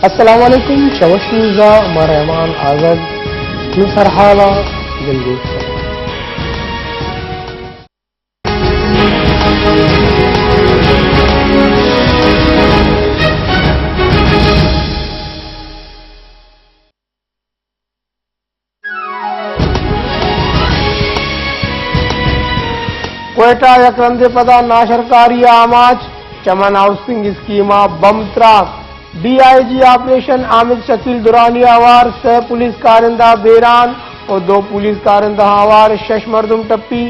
السلام علیکم، شوش نیوز ءَ ما رحمان آزاد، نوں سرحال ءَ دلگوش کنیں۔ کوئٹہ، یک رندے پدا ناشرکاری ءِ آماچ، چمن ہاؤسنگ اسکیم ءَ بمب تراک، ڈی آئی جی آپریشن حامد شکیل درانی ءَ ہوار، سئے پولیس کارندہ بیران ءُ دو پولیس کارندہ آں ہوار، شش مردم ٹپی،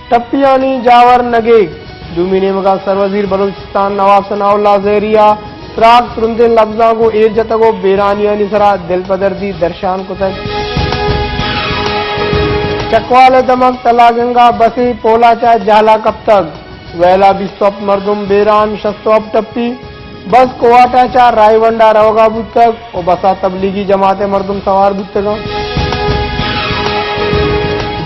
ٹپیانی جاور نگیگ۔ دومی نیمگ ءَ سروزیر بلوچستان نواب ثناء اللہ زہری ءَ تراک ترندیں لبزاں گوں ایر جتگ ءُ بیرانیانی سرا دلپدردی درشان کتگ۔ چکوال ءِ دمگ تلہ گنگ ءَ بسے پول ءَ چہ جہلا کپتگ۔ ویل ءَ بیست ءُ ہپت مردم بیران، شست ءُ ہپت ٹپی۔ بس کوئٹہ چہ راہی ونڈا روگ ءَ بوتگ ءُ بس ءَ تبلیغی جماعت ءِ مردم سوار بوتگ اَنت۔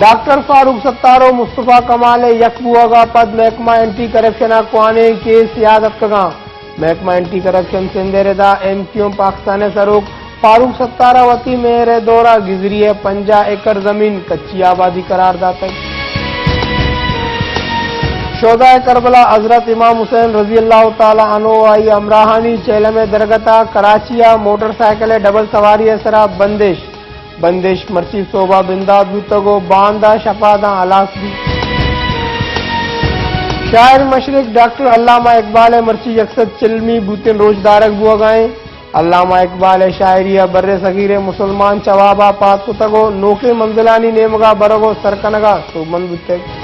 ڈاکٹر فاروق ستار ءُ مصطفی کمال ءِ یک بوگ ءَ پد محکمہ اینٹی کرپشن ءَ کوانیں کیس یاد اتکگ اَنت۔ محکمہ اینٹی کرپشن سندھ ءِ ردا ایم کیو ایم پاکستان ءِ سروک فاروق ستار ءَ وتی مہر ءِ دور ءَ گزری ءِ پنجاہ ایکڑ زمین کچی آبادی قرار داتگ۔ شہدائے کربلا حضرت امام حسین رضی اللہ تعالی عنہ ءُ آئی ءِ ہمراہانی چہلم ءِ درگت ءَ کراچی ءَ موٹر سائیکل ءِ ڈبل سواری ءِ سرا بندش۔ بندش مرچی سہب ءَ بندات بوتگ ءُ باندا شپ ءَ داں ہلاس بیت۔ شاعر مشرق ڈاکٹر علامہ اقبال ءِ مرچی یک سد چلمی بوتیں روچ دارگ بوگ ءَ اِنت۔ علامہ اقبال ءِ شاعری ءَ بر صغیر ءِ مسلمان چواب ءَ پاد کتگ ءُ نوکیں منزلانی نیمگ ءَ برگ ءُ سر کنگ ءَ سوبمند بوتگ۔